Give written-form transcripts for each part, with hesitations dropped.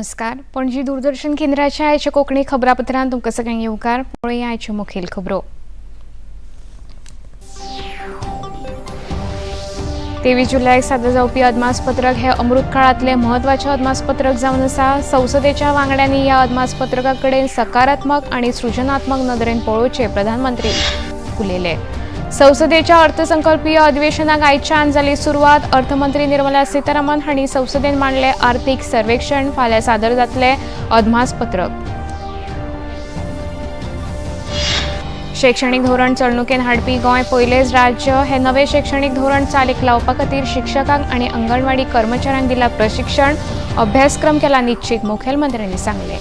नमस्कार. पणजी दूरदर्शन केंद्राच्या आयच्या कोंकणी खबरापत्रांत तुमकां सगळ्यांक येवकार. पळोवया आयच्यो मुखेल खबरो. 23 जुलयाक सादर जावपी अदमासपत्रक हे अमृत काळांतलें म्हत्वाचें अदमासपत्रक जावन आसा. संसदेच्या वांगड्यांनी ह्या अदमासपत्रका कडेन सकारात्मक आनी सृजनात्मक नदरेन पळोवचें, प्रधानमंत्री उलयले. संसदेच्या अर्थसंकल्पीय अधिवेशनाक आयच्यान जाली सुरवात. अर्थमंत्री निर्मला सीतारामन हांणी संसदेन मांडले आर्थिक सर्वेक्षण. फाल्यां सादर जातलें अदमासपत्रक. शैक्षणिक धोरण चलणुकेन हाडपी गोंय पयलेंच राज्य. हे नवें शैक्षणिक धोरण चालीक लावपा खातीर शिक्षकांक आनी अंगणवाडी कर्मचाऱ्यांक दिला प्रशिक्षण. अभ्यासक्रम केला निश्चित, मुखेलमंत्र्यांनी सांगलें.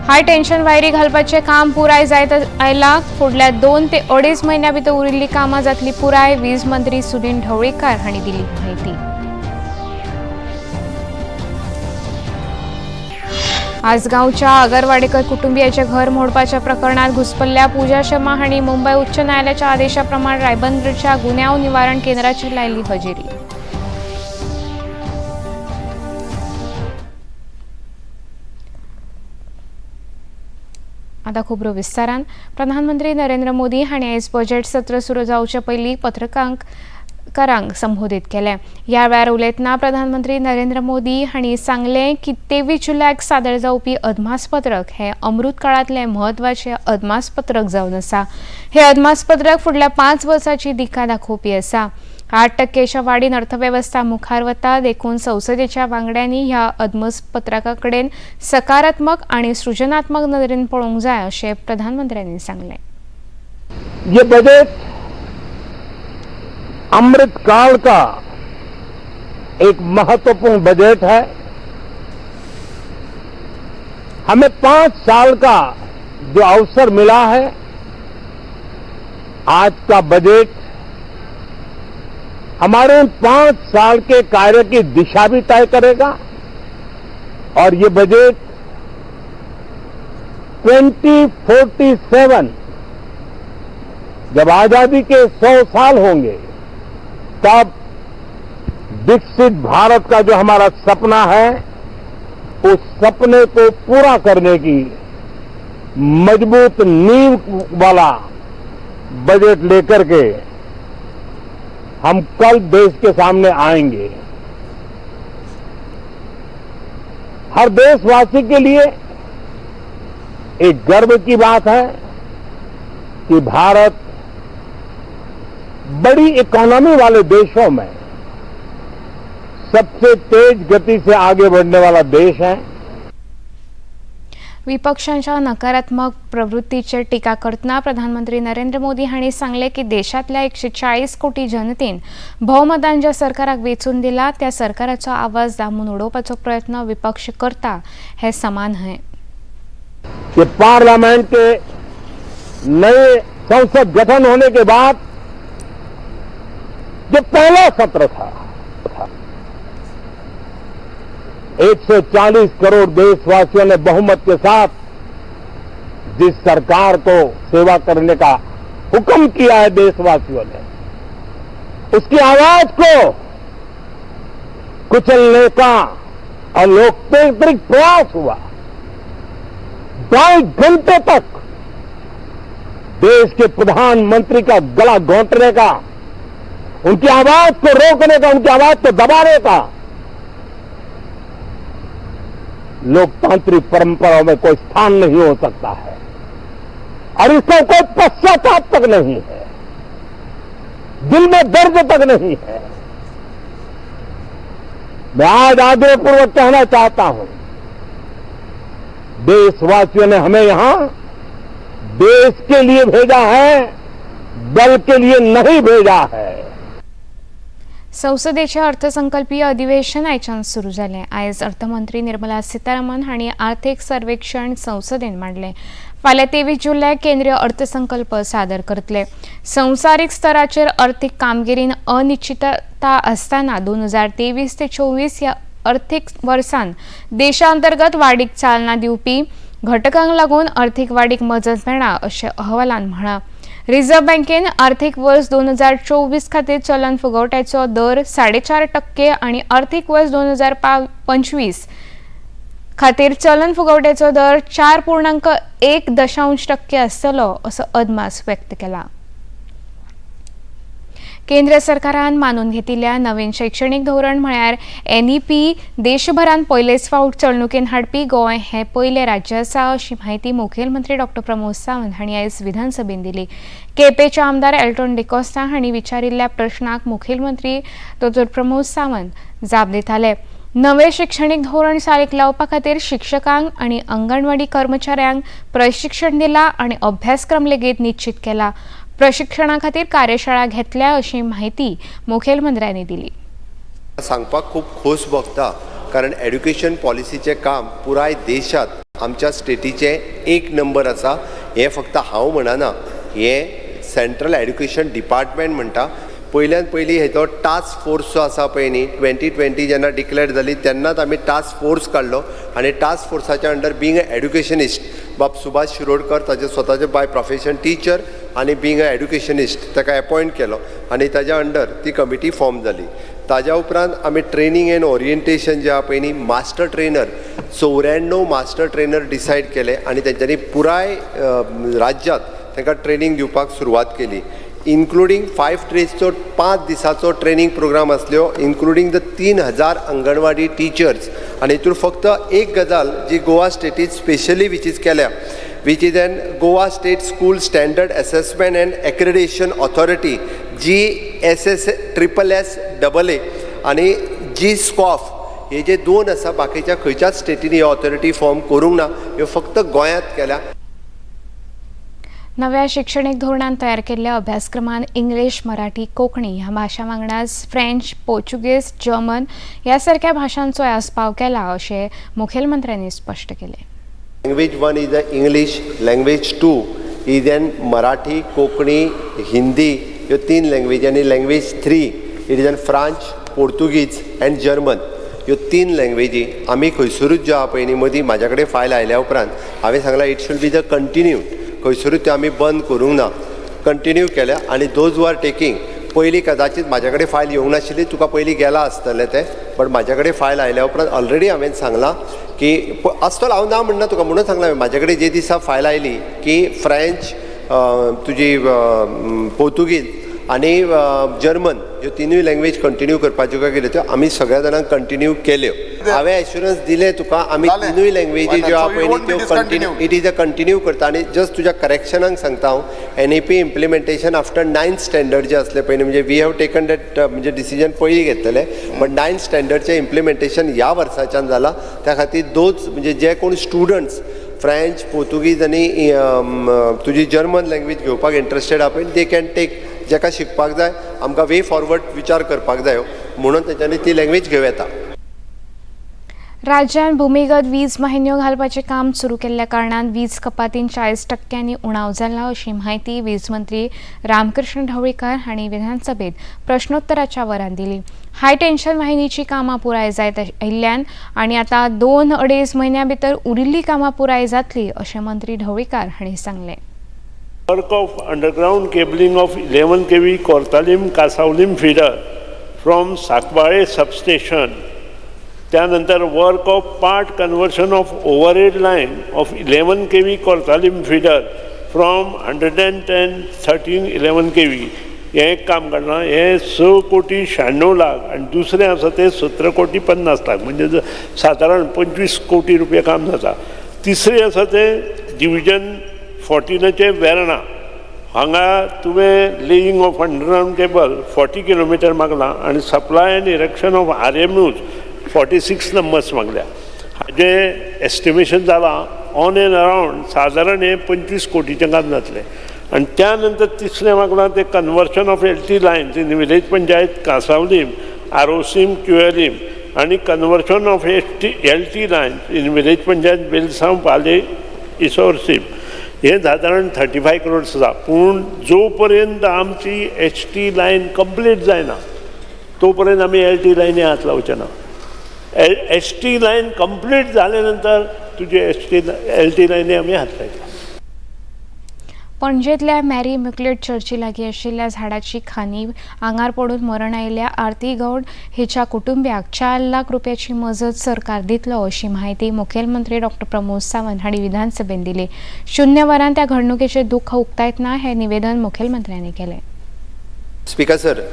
हाय टेन्शन वायरी घालपाचें काम पुराय जायत आयलां. फुडल्या 2 ते 2.5 म्हयन्यां भितर उरिल्लीं कामां जातली पुराय, वीज मंत्री सुदिन ढवळीकार हांणी दिली म्हायती. आसगांवच्या आगरवाडेकर कुटुंबियाचे घर मोडपाच्या प्रकरणात घुसपल्ल्या पूजा शर्मा हांणी मुंबय उच्च न्यायालयाच्या आदेशाप्रमाण रायबंदरच्या गुन्यांव निवारण केंद्राचेर लायली हजेरी. आता खबरो विस्तारान. प्रधानमंत्री नरेंद्र मोदी हांणी आयज बजेट सत्र सुरू जावचे पयलीं पत्रकारांक संबोधीत केलें. ह्या वेळार उलयतना प्रधानमंत्री नरेंद्र मोदी हांणी सांगलें की 23 जुलयाक सादर जावपी अदमासपत्रक हें अमृत काळांतलें म्हत्वाचें अदमासपत्रक जावन आसा. हें अदमासपत्रक फुडल्या 5 वर्सांची दिका दाखोवपी आसा. 8%च्या वाडीन अर्थवेवस्था मुखार वता, देखून संसदेच्या वांगड्यांनी ह्या अदमासपत्रका कडेन सकारात्मक आनी सृजनात्मक नदरेन पळोवंक जाय अशें प्रधानमंत्र्यांनी सांगलें. ये बजट अमृत काल का एक महत्वपूर्ण बजट है. हमें 5 साल का जो अवसर मिला है, आज का बजट हमारे 5 साल के कार्य की दिशा भी तय करेगा और ये बजट 2047, जब आजादी के 100 साल होंगे, तब विकसित भारत का जो हमारा सपना है, उस सपने को पूरा करने की मजबूत नींव वाला बजट लेकर के हम कल देश के सामने आएंगे. हर देशवासी के लिए एक गर्व की बात है कि भारत बड़ी इकोनॉमी वाले देशों में सबसे तेज गति से आगे बढ़ने वाला देश है. विपक्षांच्या नकारात्मक प्रवृत्तीचेर टिका करतना प्रधानमंत्री नरेंद्र मोदी हांणी सांगलें की देशांतल्या 140 कोटी जनतेन भोवमतान ज्या सरकाराक वेंचून दिला त्या सरकाराचो आवाज दामून उडोवपाचो प्रयत्न विपक्ष करता हें समा न्हय. कि पार्लियामेंट के नए संसद गठन होने के बाद जो पहला सत्र था, 140 करोड़ देशवासियों ने बहुमत के साथ जिस सरकार को सेवा करने का हुक्म किया है देशवासियों ने, उसकी आवाज को कुचलने का अलोकतांत्रिक प्रयास हुआ. 2.5 घंटे तक देश के प्रधानमंत्री का गला घोंटने का, उनकी आवाज को रोकने का, उनकी आवाज को दबाने का लोकतांत्रिक परंपराओं में कोई स्थान नहीं हो सकता है और इसका कोई पश्चाताप तक नहीं है, दिल में दर्द तक नहीं है. मैं आज आग्रहपूर्वक कहना चाहता हूं, देशवासियों ने हमें यहां देश के लिए भेजा है, दल के लिए नहीं भेजा है. संसदेचें अर्थसंकल्पीय अधिवेशन आयच्यान सुरू जालें. आयज अर्थमंत्री निर्मला सीतारामन हांणी आर्थिक सर्वेक्षण संसदेन मांडलें. फाल्यां 23 जुलयाक केंद्रीय अर्थसंकल्प सादर करतले. संवसारीक स्तराचेर अर्थीक कामगिरीन अनिश्चितता आसतना 2023 ते 24 ह्या अर्थीक वर्सान देशा अंतर्गत वाडीक चालना दिवपी घटकांक लागून अर्थीक वाडीक मजत मेळ्ळा अशें अहवालान म्हळां. रिझर्व्ह बँकेन आर्थीक वर्स 2024 खातीर चलन फुगवट्याचो दर 4.5% आनी अर्थीक वर्स 2025 खातीर चलन फुगवट्याचो दर 4.1% आसतलो असो अदमास व्यक्त केला. केंद्र सरकारान मानून घेतिल्ल्या नवीन शैक्षणीक धोरण म्हळ्यार एनईपी देशभरांत पयलेच फावट चलणुकेन हाडपी गोंय हें पयलें राज्य आसा अशी म्हायती मुखेलमंत्री डॉ प्रमोद सावंत हांणी आयज विधानसभेन दिली. केपेचे आमदार एल्टोन डिकोस्ता हांणी विचारिल्ल्या प्रश्नाक मुखेलमंत्री दोतोर प्रमोद सावंत जाप दिताले. नवें शिक्षणीक धोरण चालीक लावपा खातीर शिक्षकांक आनी अंगणवाडी कर्मचाऱ्यांक प्रशिक्षण दिलां आनी अभ्यासक्रम लेगीत निश्चित केला. प्रशिक्षणा खातीर कार्यशाळा घेतल्या अशी म्हायती मुखेलमंत्र्यांनी दिली. सांगपाक खूब खोस भोगता, कारण एड्युकेशन पॉलिसीचें काम पुराय देशांत आमच्या स्टेटीचें एक नंबर आसा. हें फक्त हांव म्हणना, हें सेंट्रल एड्युकेशन डिपार्टमेंट म्हणटा. पयल्यान पयलीं हेजो टास्क फोर्स जो आसा पळय न्ही, 2020 जेन्ना डिक्लेर जाली तेन्नाच आमी टास्क फोर्स काडलो आनी टास्क फोर्साच्या अंडर बींग अ एड्युकेशनिस्ट बाब सुभाष शिरोडकर, ताजे स्वताचे बाय प्रोफेशन टिचर आनी बींग अ एड्युकेशनिस्ट, ताका एपॉयंट केलो आनी ताज्या अंडर ती कमिटी फॉर्म जाली. ताज्या उपरांत आमी ट्रेनींग एंड ओरिएंटेशन जें आहा पळय न्ही, master trainer, 94 master trainer decided केले आनी तेंच्यांनी पुराय राज्यांत तांकां ट्रेनींग दिवपाक सुरवात केली, इन्क्लुडींग 5 डेजचो, 5 दिसाचो ट्रेनींग प्रोग्राम आसल्यो, इन्क्लुडींग the 3000 anganwadi teachers. आनी हितून फक्त एक गजाल जी गोवा स्टेटीत स्पेशली which is केल्या, which is an Goa State School Standard Assessment and Accreditation Authority, GSSSSAA आनी जी स्कॉफ, हे जे दोन आसा, बाकीच्या खंयच्याच स्टेटींनी ही ऑथॉरिटी फॉर्म करूंक ना. ह्यो फक्त गोंयांत केल्या. नव्या शिक्षणीक धोरणान तयार केल्ल्या अभ्यासक्रमान इंग्लीश, मराठी, कोंकणी ह्या भाशां वांगडाच फ्रेंच, पोर्चुगीज, जर्मन ह्या सारक्या भाशांचोय आस्पाव केला अशें मुखेलमंत्र्यांनी स्पश्ट केलें. Language one is a English, language two is an Marathi, Konkani, Hindi, ह्यो तीन लँग्वेजी आनी language three, it is an French, Portuguese and German, ह्यो तीन लँग्वेजी. आमी खंयसरूच ज्यो आहा पळय न्ही, मदीं म्हाज्या कडेन फायल आयल्या उपरांत हांवें सांगलां, it should be the continue. खंयसरूच त्यो आमी बंद करूंक ना, कंटिन्यू केल्या. आनी those who are taking, पयलीं कदाचीत म्हाज्या कडेन फायल येवंक नाशिल्ली, तुका पयलीं गेलां आसतलें तें, बट म्हाज्या कडेन फायल आयल्या उपरांत ऑलरेडी हांवें सांगलां की आसतलो, हांव ना म्हणना तुका. म्हणून सांगलां हांवें, म्हाज्या कडेन जे दिसा फायल आयली की फ्रेंच, तुजी पोर्तुगीज आनी जर्मन ह्यो तिनूय लँग्वेज कंटिन्यू करपाच्यो काय कितें, त्यो आमी सगळ्या जाणांक कंटिन्यू केल्यो. हांवें एश्युरन्स दिलें तुका, आमी जालें. तिनूय लँग्वेजी ज्यो आहा पळय न्ही, त्यो continue, it is a continue करता. आनी जस्ट तुज्या करेक्शनाक सांगता हांव, NEP implementation after ninth standard जे आसले पळय न्ही, म्हणजे we have taken that म्हणजे डिसिजन पयलीं घेतलेले, बट नायन्थ स्टँडर्डचें इम्प्लिमेंटेशन ह्या वर्साच्यान जालां. त्या खातीर those म्हणजे जे कोण स्टुडंट्स फ्रेंच, पोर्तुगीज आनी तुजी जर्मन लँग्वेज घेवपाक इंट्रस्टेड आहा पळय, they can take. जेका शिकपाक जाय, आमकां वे फॉरवर्ड विचार करपाक जायो, म्हणून तेंच्यांनी ती लँग्वेज घेवं येता. राज्यांत भुमिगत वीज वाहिन्यो घालपाचें काम सुरू केल्ल्या कारणान वीज कपातीन 40 टक्क्यांनी उणाव जाला अशी म्हायती वीज मंत्री रामकृष्ण ढवळीकर हांणी विधानसभेत प्रश्नोत्तराच्या वरान दिली. हाय टेन्शन वाहिनीची कामां पुराय जायत आयिल्ल्यान आनी आतां 2-2.5 म्हयन्यां भितर उरिल्लीं कामां पुराय जातलीं अशें मंत्री ढवळीकार हांणी सांगलें. Work of underground cabling of 11 kV Cortalim Cansaulim feeder from Sancoale substation. त्यानंतर work of part conversion of overhead line of 11 kV Cortalim feeder from 110 13 11 kV, हें एक काम काडलां. हें 6 कोटी 96 लाख आनी दुसरें आसा तें 17 कोटी 50 लाख, म्हणजे सादारण 25 कोटी रुपया काम जाता. तिसरें आसा तें डिविजन 14आचें वेर्णा, हांगा तुवें laying of underground cable 40 kilometre मागलां आनी supply and erection of RMUs 46 numbers मागल्या. हाजें एस्टिमेशन जालां ऑन एन अरावंड सादारण हें 25 कोटीचें काम जातलें. आनी त्या नंतर तिसरें मागलां तें conversion of LT lines in village panchayat Cansaulim, Arossim, Cuelim आनी conversion of HT LT lines in village panchayat Velsao, Pale Issorcim, हें सादारण 35 क्रोड्स आसा. पूण जो पर्यंत आमची एच टी लायन कंप्लीट जायना, तो पर्यंत आमी एल टी लायनी हात लावचे ना. एच टी लायन कंप्लीट जाले नंतर तुजी एस टी एल टी लायनी आमी हात लायता. पणजेंतल्या मॅरी इमॅक्युलेट चर्ची लागीं आशिल्ल्या झाडाची खांदी आंगार पडून मरण आयिल्ल्या आरती गौड हिच्या कुटुंबियाक 4 लाख रुपयाची मजत सरकार दितलो अशी म्हायती मुखेलमंत्री डॉक्टर प्रमोद सावंत हांणी विधानसभेत दिली. 0 वरां त्या घडणुकेचें दुख्ख उक्तायतना हें निवेदन मुखेलमंत्र्यांनी केलें. स्पीकर सर,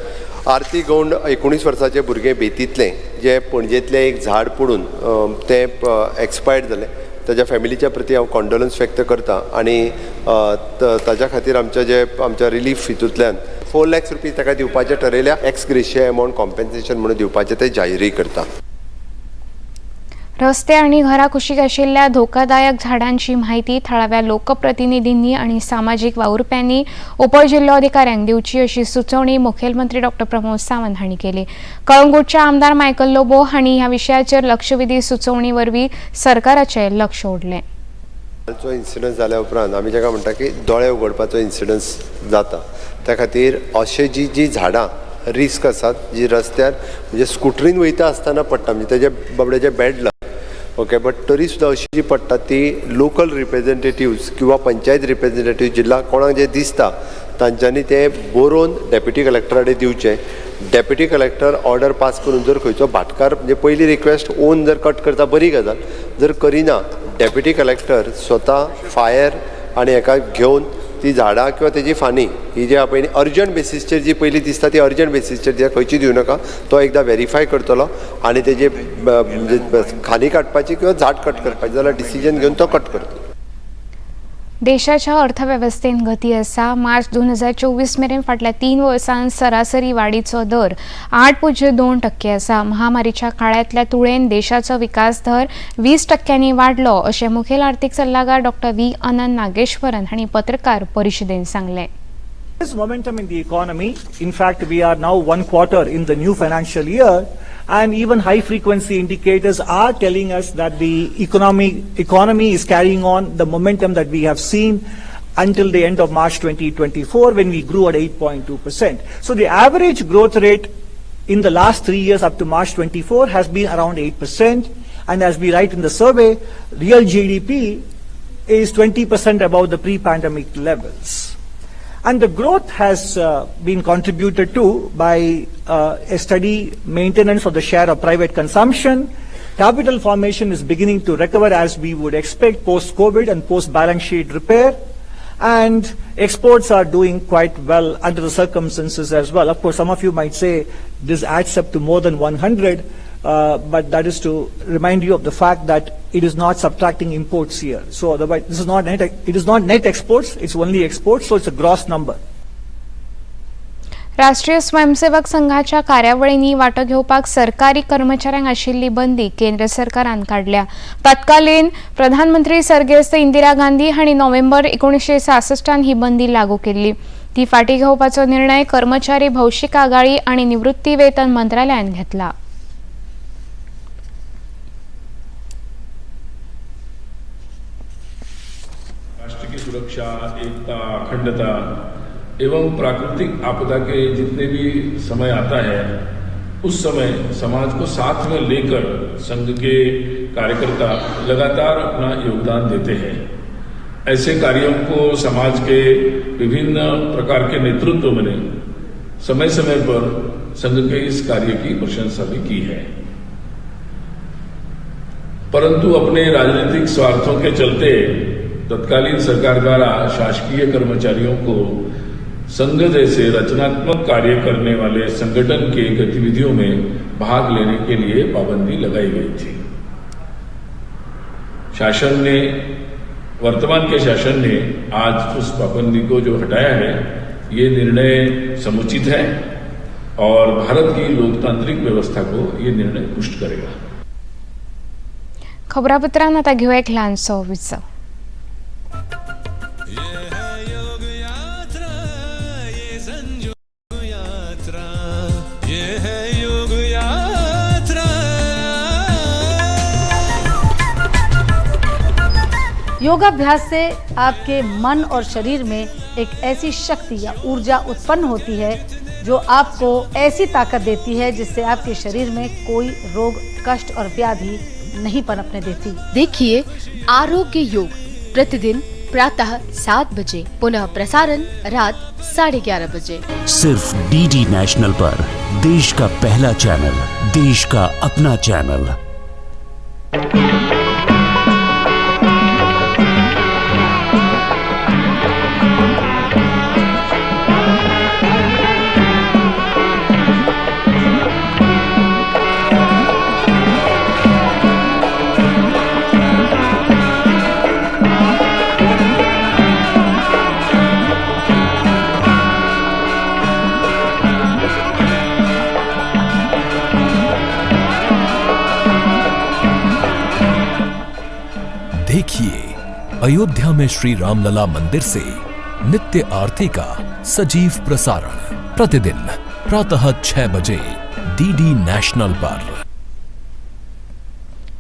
आरती गौंड 19 वर्साचें भुरगें बेतींतलें, जें पणजेंतलें एक झाड पडून तें एक्सपायर्ड जालें. ताच्या फॅमिलीच्या प्रती हांव कॉन्डोलन्स व्यक्त करता आनी ताच्या खातीर आमच्या जे आमच्या रिलीफ हितूंतल्यान 4 लॅक्स रुपीज ताका दिवपाचें ठरयल्या. एक्स ग्रेशिया अमावंट कॉम्पेन्सेशन म्हणून दिवपाचें ते जाहीरय करता. रस्ते आनी घरा कुशीक आशिल्ल्या धोकादायक झाडांची म्हायती थळाव्या लोकप्रतिनिधींनी आनी सामाजीक वावुरप्यांनी उपजिल्लोधिकाऱ्यांक दिवची अशी सुचोवणी मुखेलमंत्री डॉक्टर प्रमोद सावंत हांणी केली. कळंगूटच्या आमदार मायकल लोबो हांणी ह्या विशयाचेर लक्षवेधी सुचोवणी वरवीं सरकाराचें लक्ष ओडलें. जो इन्सिडन्स जाल्या उपरांत आमी जाका म्हणटा की दोळे उगडपाचो इन्सिडन्स जाता. त्या खातीर अशें जी जी झाडां रिस्क आसात जी रस्त्यार म्हणजे स्कुटरीन वयता आसतना पडटा, म्हणजे तेजे बाबड्याचें बॅड लक, ओके, बट तरी सुद्दां अशी जी पडटा ती लोकल रिप्रेजेंटेटिव्स किंवा पंचायत रिप्रेजेंटेटिव्ह जिल्ला कोणाक जें दिसता तांच्यांनी तें बरोवन डेप्युटी कलेक्टरा कडेन दिवचें. डेप्युटी कलेक्टर ऑर्डर पास करून जर खंयचो भाटकार म्हणजे पयली रिक्वेस्ट ओन जर कट करता बरी गजाल, जर करिना डेप्युटी कलेक्टर स्वता फायर आनी हेका घेवन ती झाडां किंवा तेजी फांदी ही जी पयलीं अर्जंट बेसीसचेर जी पयलीं दिसता ती अर्जंट बेसीसचेर ती खंयची दिवं नाका, तो एकदां वेरीफाय करतलो आनी तेजे खांदी काडपाची किंवा झाड कट करपाची जाल्यार डिसिजन घेवन तो कट करतलो. देशाच्या अर्थवेवस्थेन गती आसा. मार्च 2024 मेरेन फाटल्या 3 वर्सांत सरासरी वाडीचो दर 8.2% आसा. महामारीच्या काळांतल्या तुळेन देशाचो विकास दर 20% वाडलो अशें मुखेल आर्थीक सल्लागार डॉक्टर व्ही अनंत नागेश्वरन हांणी पत्रकार परिशदेन सांगलें. There is momentum in the economy. In fact, we are now 1 quarter in the new financial year, and even high frequency indicators are telling us that the economy is carrying on the momentum that we have seen until the end of March 2024, when we grew at 8.2%. So the average growth rate in the last 3 years up to March 24 has been around 8%, and as we write in the survey, real GDP is 20% above the pre-pandemic levels. And the growth has been contributed to by a steady maintenance of the share of private consumption. Capital formation is beginning to recover as we would expect post-COVID and post-balance sheet repair. And exports are doing quite well under the circumstances as well. Of course, some of you might say this adds up to more than 100, but that is to remind you of the fact that it is not subtracting imports here. So otherwise, this is not net, it is not net exports, it's only exports, so it's a gross number. राष्ट्रीय स्वयंसेवक संघाच्या कार्यावळींनी वांटो घेवपाक सरकारी कर्मचाऱ्यांक आशिल्ली बंदी केंद्र सरकारान काडल्या. तत्कालीन प्रधानमंत्री सर्गेस्त इंदिरा गांधी हांणी नोव्हेंबर 1966 ही बंदी लागू केल्ली. ती फाटीं घेवपाचो निर्णय कर्मचारी भौशीक आगाळी आनी निवृत्ती वेतन मंत्रालयान घेतला. राष्ट्र की सुरक्षा, एकता, अखंडता एवं प्राकृतिक आपदा के जितने भी समय आता है उस समय समाज को साथ में लेकर संघ के कार्यकर्ता लगातार अपना योगदान देते हैं. ऐसे कार्यों को समाज के विभिन्न प्रकार के नेतृत्व ने समय समय पर संघ के इस कार्य की प्रशंसा भी की है, परंतु अपने राजनीतिक स्वार्थों के चलते तत्कालीन सरकार द्वारा शासकीय कर्मचारियों को संघ जैसे रचनात्मक कार्य करने वाले संगठन के गतिविधियों में भाग लेने के लिए पाबंदी लगाई गई थी. शासन ने, वर्तमान के शासन ने आज उस पाबंदी को जो हटाया है, ये निर्णय समुचित है और भारत की लोकतांत्रिक व्यवस्था को ये निर्णय पुष्ट करेगा. खबरापत्रांत आता घेवया एक ल्हानसो विसव. ये है योग यात्रा, ये संजोग यात्रा, ये है योग यात्रा. योगाभ्यास से आपके मन और शरीर में एक ऐसी शक्ति या ऊर्जा उत्पन्न होती है जो आपको ऐसी ताकत देती है जिससे आपके शरीर में कोई रोग, कष्ट और व्याधि नहीं पनपने देती। देखिए आरोग्य योग प्रतिदिन प्रातः 7 बजे, पुनः प्रसारण रात 11:30 बजे। सिर्फ डीडी नेशनल पर, देश का पहला चैनल, देश का अपना चैनल। देखिए अयोध्या में श्री रामलला मंदिर से नित्य आरती का सजीव प्रसारण प्रतिदिन प्रातः 6 बजे डीडी नेशनल पर।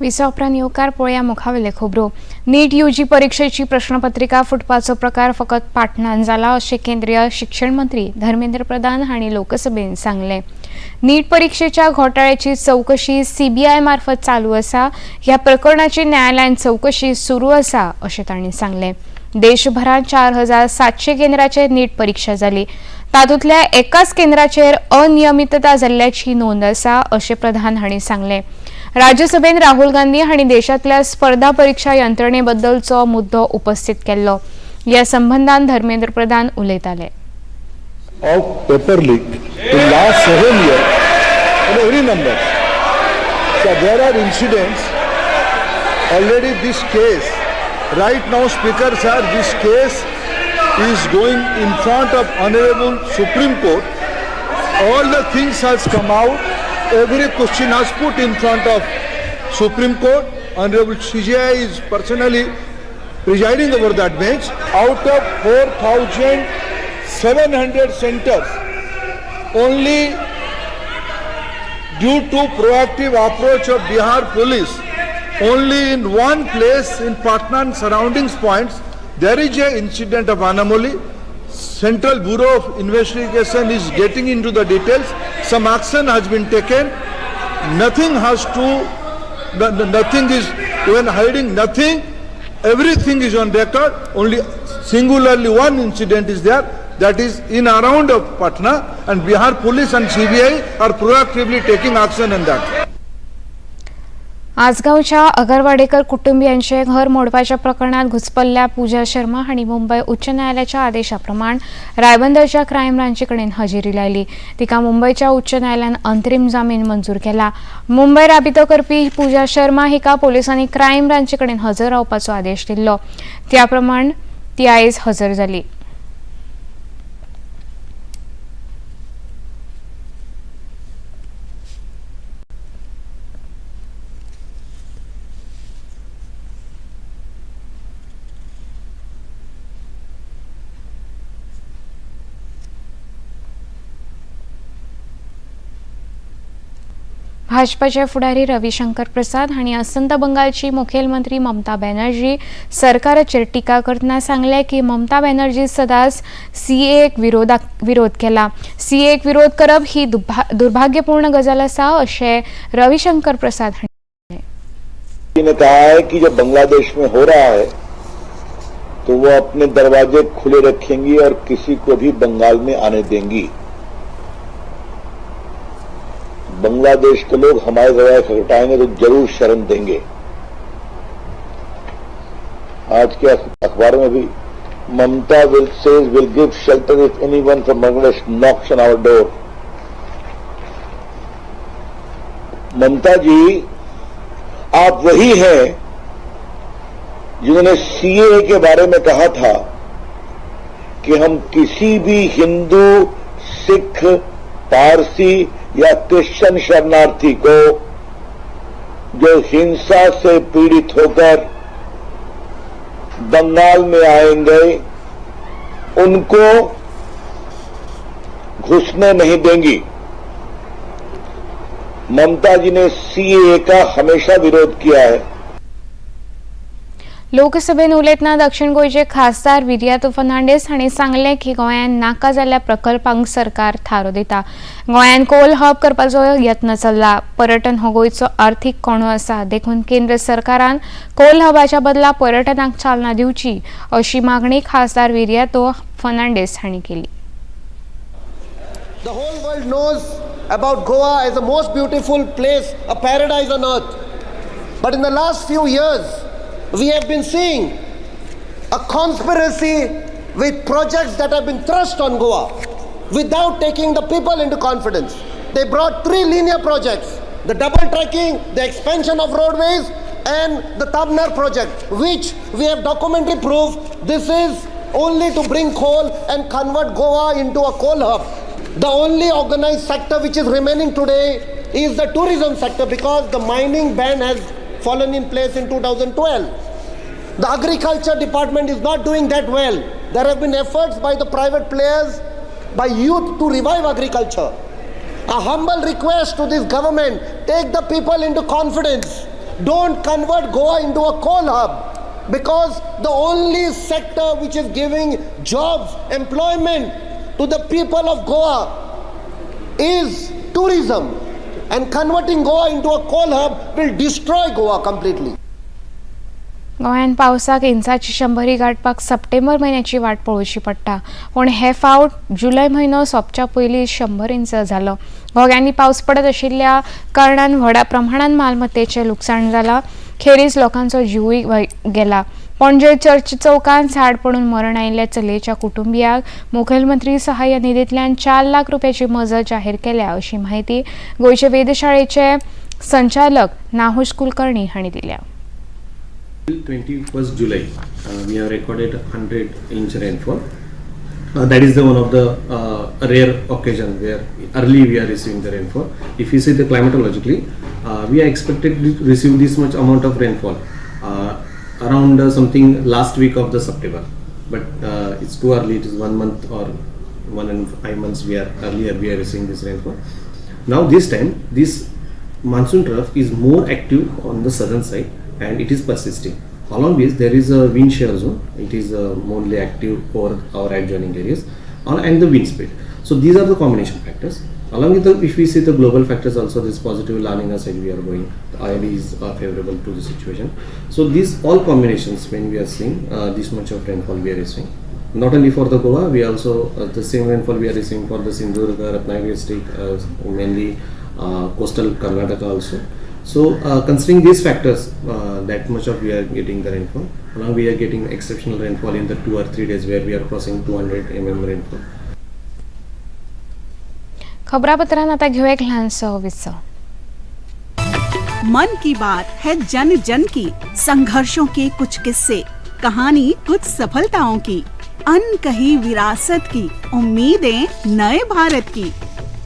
विसा उपरांत येवकार पळोवया मुखावेले खबरो। नीट यूजी परिक्षेची प्रश्नपत्रिका फुटपाचो प्रकार फकत पाटणान जाला अशें केंद्रीय शिक्षण मंत्री धर्मेंद्र प्रधान हांणी लोकसभेन सांगलें। नीट परिक्षेच्या घोटाळ्याची चवकशी सीबीआय मार्फत चालू आसा। ह्या प्रकरणाची न्यायालयान चवकशी सुरू आसा अशें तांणी सांगलें। देशभरात 4700 केंद्राचेर नीट परीक्षा जाली। तातूंतल्या एकाच केंद्राचेर अनियमितता जाल्ल्याची नोंद आसा अशें प्रधान हांणी सांगलें। राज्यसभेन राहुल गांधी हांणी देशांतल्या स्पर्धा परीक्षा यंत्रणेबद्दलचो मुद्दो उपस्थित केल्लो। ह्या संबंधान धर्मेंद्र प्रधान उलयताले। Of paper leak in last 7 years in every number. So there are incidents already. This case right now, Speaker sir, this case is going in front of Honorable Supreme Court. All the things has come out. Every question has put in front of Supreme Court. Honorable CJI is personally presiding over that bench. Out of 4,700 centers, only due to proactive approach of Bihar police, only in one place in Patna and surroundings points, there is a incident of anomaly. Central Bureau of Investigation is getting into the details. Some action has been taken. Nothing has to, nothing is even hiding, nothing. Everything is on record. Only singularly one incident is there, that is in around of Patna, and Bihar police and CBI are proactively taking action in that. आजगावच्या अगरवाडेकर कुटुंबियांचे घर मोडपाच्या प्रकरणात घुसपल्ल्या पूजा शर्मा हांणी मुंबय उच्च न्यायालयाच्या आदेशाप्रमाण रायबंदरच्या crime ब्रांची कडेन हजेरी लायली। तिका मुंबयच्या उच्च न्यायालयान अंतरीम जामीन मंजूर केला। मुंबय राबितो करपी पूजा शर्मा हिका पोलिसांनी क्रायम ब्रांची कडेन हजर रावपाचो आदेश दिल्लो, त्या प्रमाण ती आयज हजर जाली। भाजपाचे फुडारी रविशंकर प्रसाद हांणी अस्तंत बंगालची मुखेलमंत्री ममता बॅनर्जी सरकाराचेर टिका करतना सांगलें की ममता बॅनर्जी सदांच सीएएक विरोध केला। सीएएक विरोध करप ही दुर्भाग्यपूर्ण गजाल आसा अशें रविशंकर प्रसाद हांणी ने कहा है कि जब बांग्लादेश में हो रहा है तो वो अपने दरवाजे खुले रखेंगी और किसी को भी बंगाल में आने देंगी। बांग्लादेश के लोग हमारे दरवाजे खटखटाएंगे तो जरूर शरण देंगे। आज के अखबारों में भी Mamata will says will give shelter if anyone from Bangladesh knocks on our door. Mamata ji, आप वही हैं जिन्होंने सीएए के बारे में कहा था कि हम किसी भी हिंदू, सिख, पारसी या क्रिश्चियन शरणार्थी को जो हिंसा से पीड़ित होकर बंगाल में आएंगे उनको घुसने नहीं देंगी। ममता जी ने सीएए का हमेशा विरोध किया है। लोकसभेन उलयतना दक्षिण गोंयचे खासदार विरियातो फर्नांडीस हांणी सांगलें की गोंयांत नाका जाल्ल्या प्रकल्पांक सरकार थारो दिता. गोंयांत कोल हब करपाचो यत्न चल्ला. पर्यटन हो गोंयचो अर्थीक कोणो आसा, देखून केंद्र सरकारान कोल हबाच्या बदला पर्यटनाक चालना दिवची अशी मागणी खासदार विरियातो फर्नांडीस हांणी केली. The whole world knows about Goa as the most beautiful place, a paradise on earth. But in the last few years, we have been seeing a conspiracy with projects that have been thrust on Goa without taking the people into confidence. They brought three linear projects: the double tracking, the expansion of roadways, and the Tamnar project, which we have documentary proof this is only to bring coal and convert Goa into a coal hub. The only organized sector which is remaining today is the tourism sector, because the mining ban has fallen in place in 2012. The agriculture department is not doing that well. There have been efforts by the private players, by youth to revive agriculture. A humble request to this government: take the people into confidence. Don't convert Goa into a coal hub, because the only sector which is giving jobs, employment to the people of Goa is tourism, and converting Goa into a coal hub will destroy Goa completely. गोंयांत पावसाक इंचाची शंबरी गांठपाक सप्टेंबर म्हयन्याची वाट पळोवची पडटा, पूण हे फावट जुलय म्हयनो सोंपच्या पयलीं 100 इंच जालो. घोग्यांनी पावस पडत आशिल्ल्या कारणान व्हडा प्रमाणान मालमत्तेचें लुकसाण जालां, खेरीज लोकांचो जिवूय गेला. पणजे चर्च चौकांत झाड पडून मरण आयिल्ल्या चलयेच्या कुटुंबियाक मुखेलमंत्री सहाय्य निधींतल्यान 4 लाख रुपयाची मजत जाहीर केल्या अशी म्हायती गोंयचे वेधशाळेचे संचालक नाहुश कुलकर्णी हांणी दिल्या. 21st July, we have recorded 100 inch rainfall. That is the one of the rare occasion where early we are receiving the rainfall. If you see the climatologically, we are expected to receive this much amount of rainfall around something last week of the September. But it's too early. It is 1 month or 1 and 5 months we are earlier we are receiving this rainfall. Now this time this monsoon trough is more active on the southern side and it is persisting. Along with there is a wind shear zone. It is mostly active over our adjoining areas and the wind speed. So these are the combination factors. Along with the, if we see the global factors also, this positive La Nina side we are going, the IMD is favorable to the situation. So these all combinations, when we are seeing this much of rainfall we are receiving, not only for the Goa, we also the same rainfall we are receiving for the Sindhudurg, Ratnagiri district, mainly coastal Karnataka also. So considering these factors, that much of we are getting the rainfall. Now we are getting exceptional rainfall in the 2 or 3 days where we are crossing 200 mm rainfall. खबरापत्रांत आता घेऊया एक ल्हानसो विसव. मन की बात है जन जन की, संघर्षों K कुछ किस्से, कहानी कुछ सफलताओं की, अनकही विरासत की, उम्मीदें नए भारत की.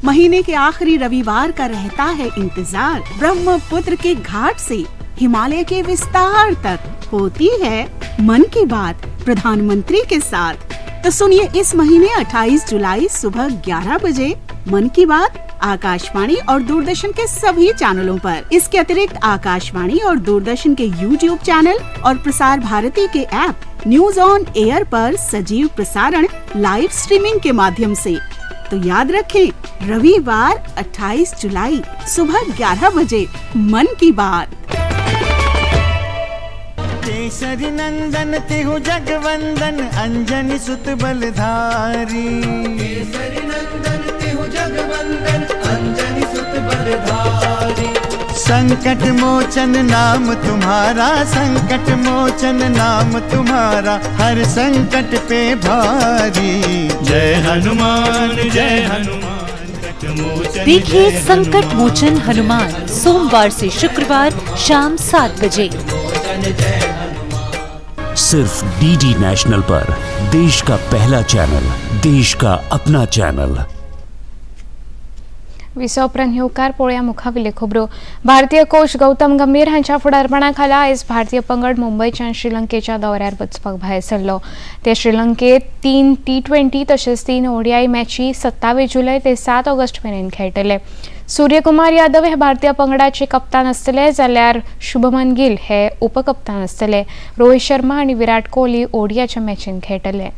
महीने के आखिरी रविवार का रहता है इंतजार. ब्रह्मपुत्र के घाट से हिमालय के विस्तार तक होती है मन की बात प्रधानमंत्री के साथ. तो सुनिए इस महीने 28 जुलाई सुबह 11 बजे मन की बात आकाशवाणी और दूरदर्शन के सभी चैनलों पर. इसके अतिरिक्त आकाशवाणी और दूरदर्शन के यूट्यूब चैनल और प्रसार भारती के ऐप न्यूज ऑन एयर पर सजीव प्रसारण लाइव स्ट्रीमिंग के माध्यम से. तो याद रखें, रविवार 28 जुलाई सुबह 11 बजे मन की बात. केसरी नंदन तिहु जगवंदन अंजनी सुत बलधारी. केसरी नंदन तिहु जगवंदन अंजनी सुत बलधारी. संकट मोचन नाम तुम्हारा, संकट मोचन नाम तुम्हारा, हर संकट पे भारी. जय हनुमान जय हनुमान मोचन. देखिए संकट मोचन हनुमान सोमवार से शुक्रवार शाम 7 बजे. सिर्फ डीडी नेशनल पर, देश का पहला चैनल, देश का अपना चैनल. विसव उपरांत येवकार. पळोवया मुखावेल्यो खबरो. भारतीय कोच गौतम गंभीर हांच्या फुडारपणा खाला आयज भारतीय पंगड मुंबयच्यान श्रीलंकेच्या दौऱ्यार वचपाक भायर सरलो. ते श्रीलंकेत 3 टी 20 तशेंच 3 ओडीआय मॅची 27 जुलय ते 7 ऑगस्ट मेरेन खेळटले. सूर्यकुमार यादव हे भारतीय पंगडाचे कप्तान आसतले जाल्यार शुभमन गिल हे उपकप्तान आसतले. रोहित शर्मा आनी विराट कोहली ओडियाच्या मॅचीन खेळटले.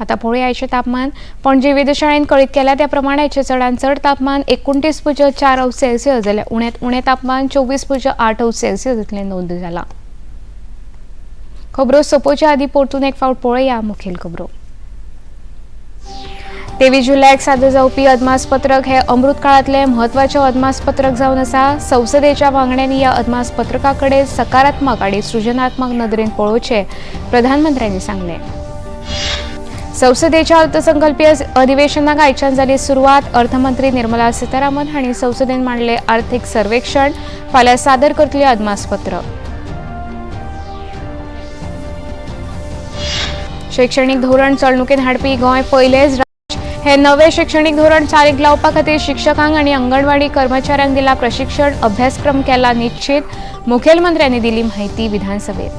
आता पळोवया आयचें तापमान. पणजे वेधशाळेन कळीत केल्या त्या प्रमाणे आयचें चडांत चड तापमान 29.4 अंश सेल्सियस जाल्यार उण्यांत उणें तापमान 24.8 अंश सेल्सियस इतलें नोंद जालां. खबरो सोंपोवच्या आदीं परतून एक फावट पळोवया मुखेल खबरो. 23 जुलयाक सादर जावपी अदमासपत्रक हे अमृत काळांतलें म्हत्वाचें अदमासपत्रक जावन आसा. संसदेच्या वांगड्यांनी ह्या अदमासपत्रका कडेन सकारात्मक आनी सृजनात्मक नदरेन पळोवचें प्रधानमंत्र्यांनी सांगलें. संसदेच्या अर्थसंकल्पीय अधिवेशनाक आयच्यान जाली सुरवात. अर्थमंत्री निर्मला सीतारामन हांणी संसदेन मांडले आर्थिक सर्वेक्षण. फाल्यां सादर करतले अदमासपत्र. शैक्षणीक धोरण चलणुकेन हाडपी गोंय पयलेच राज्य. हे नवे शिक्षणीक धोरण चालीक लावपा खातीर शिक्षकांक आनी अंगणवाडी कर्मचाऱ्यांक दिला प्रशिक्षण. अभ्यासक्रम केला निश्चित. मुखेलमंत्र्यांनी दिली म्हायती विधानसभेत.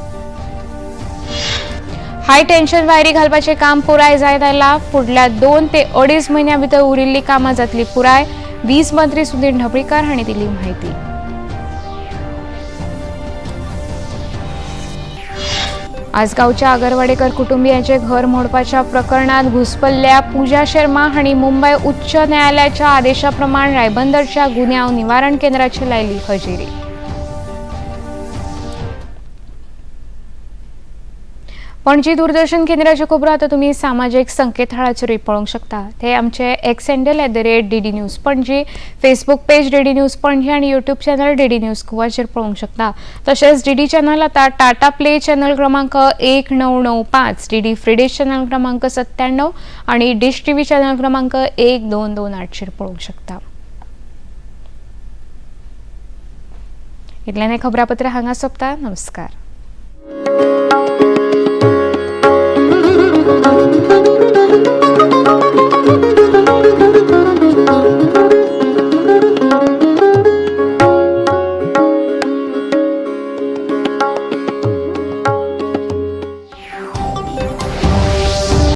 हाय टेन्शन वायरी घालपाचें काम पुराय जायत आयलां. फुडल्या 2 ते 2.5 म्हयन्यां भितर उरिल्लीं कामां जातलीं पुराय. वीज मंत्री सुधीर ढवळीकार हांणी दिली म्हायती. आसगांवच्या आगरवाडेकर कुटुंबियांचे घर मोडपाच्या प्रकरणात घुसपल्ल्या पूजा शर्मा हांणी मुंबय उच्च न्यायालयाच्या आदेशा प्रमाण रायबंदरच्या गुन्यांव निवारण केंद्राची लायली हजेरी. पणजी दूरदर्शन केंद्राच्यो खबरो आतां तुमी सामाजीक संकेतथळाचेरूय पळोवंक शकता. ते आमचे X handle @DD News Panaji, Facebook page DD News Panaji आनी यूट्यूब चॅनल डीडी न्यूज गोवाचेर पळोवंक शकता. तशेंच डीडी चॅनल आतां टाटा प्ले चॅनल क्रमांक 1995, डीडी फ्री चॅनल क्रमांक 97 आनी डिश टीव्ही चॅनल क्रमांक 1228चेर पळोवंक शकता. इतल्यान खबरापत्र हांगा सोंपता. नमस्कार.